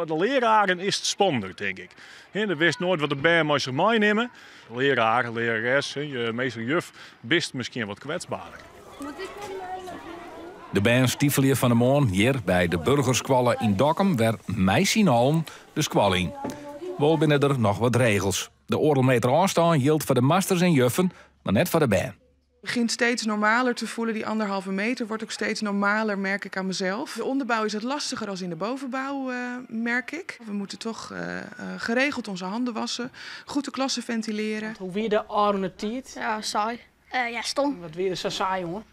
Foar de leararen is it spannender, tink ik. Do witst noait wat de bern mei sich meinimme. Learaar, learares, meester, juf, bist miskien wat kwetsberder. De bern stifelje fan 'e moarn hjir by de Burgerskoalle yn Dokkum wer mei syn allen de skoalle yn. Wol binne der noch wat regels. De oardel meter ôfstân jildt foar de masters en juffen, mar net foar de bern. Begint steeds normaler te voelen. Die anderhalve meter wordt ook steeds normaler, merk ik aan mezelf. De onderbouw is het lastiger als in de bovenbouw, merk ik. We moeten toch geregeld onze handen wassen, goed de klassen ventileren. Hoe wie de ôfrûne tiid? Ja, saai. Ja, stom. Wat wie der sa saai oan?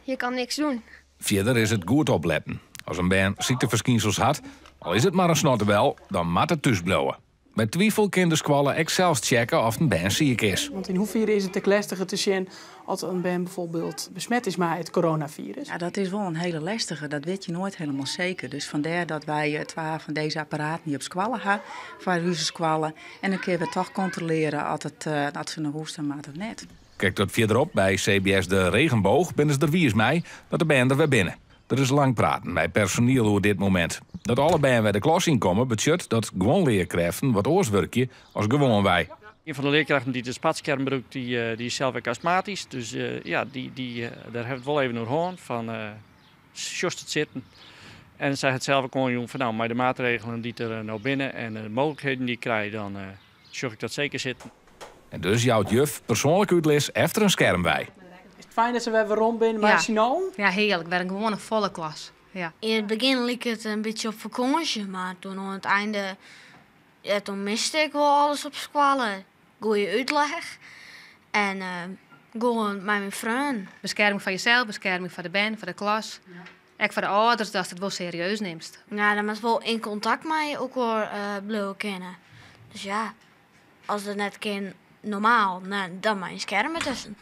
Je kan niks doen. Fierder is it goed opletten. As in bern sykteferskynsels hat, al is it mar in snottebel, dan moat it thús bliuwe. By twifel kin de skoalle ek sels tsjekke oft in bern siik is. Want yn hoefiere is it ek lestiger te sjen as in bern bijvoorbeeld besmet is mei it coronafirus? Ja, dat is wol in hiele lestige. Dat wit je noait hielendal seker. Dus fandêr dat wy twa fan dizze apparaten hjir op skoalle ha, foar ús skoalle. En dan kinne we toch kontrolearje oft se nei hûs ta moatte of net. Krekt wat fierderop by CBS De Regenboog binne se der wiis mei dat de bern der wer binne. Der is lang praten mei personiel oer dit momint. Dat alle bern wer de klas ynkomme betsjut dat guon learkrêften wat oars wurkje as gewoanwei. Ien fan de learkrachten dy't it spatskerm brûkt, dy is sels ek astmatysk. Dus ja, dy, dêr ha we it wol even oer hân fan sjochst it sitten. En sy hat sels ek oanjûn fan no, mei de maatregelen dy't der no binne en de mooglikheden dy't ik krij, dan sjoch ik dat seker sitten. En dus jout juf persoanlik útlis efter in skerm wei. Is it fijn dat se wer werom binne mei syn allen? Ja, hearlik. Wer in gewoane folle klas. Ja. Yn it begjin like it in bytsje op fakânsje, mar toen oan it einde, ja, toen miste ik wol alles op skoalle. Goeie útleg en gewoan mei myn freonen. Beskerming foar jesels, beskerming foar de bern, foar de klas. Ek foar de âlders, datst it wol serieus nimst. Ja, dan moatst wol yn kontakt mei elkoar bliuwe kinne. Dus ja, as dat net kin normaal, dan mei in skerm dertusken.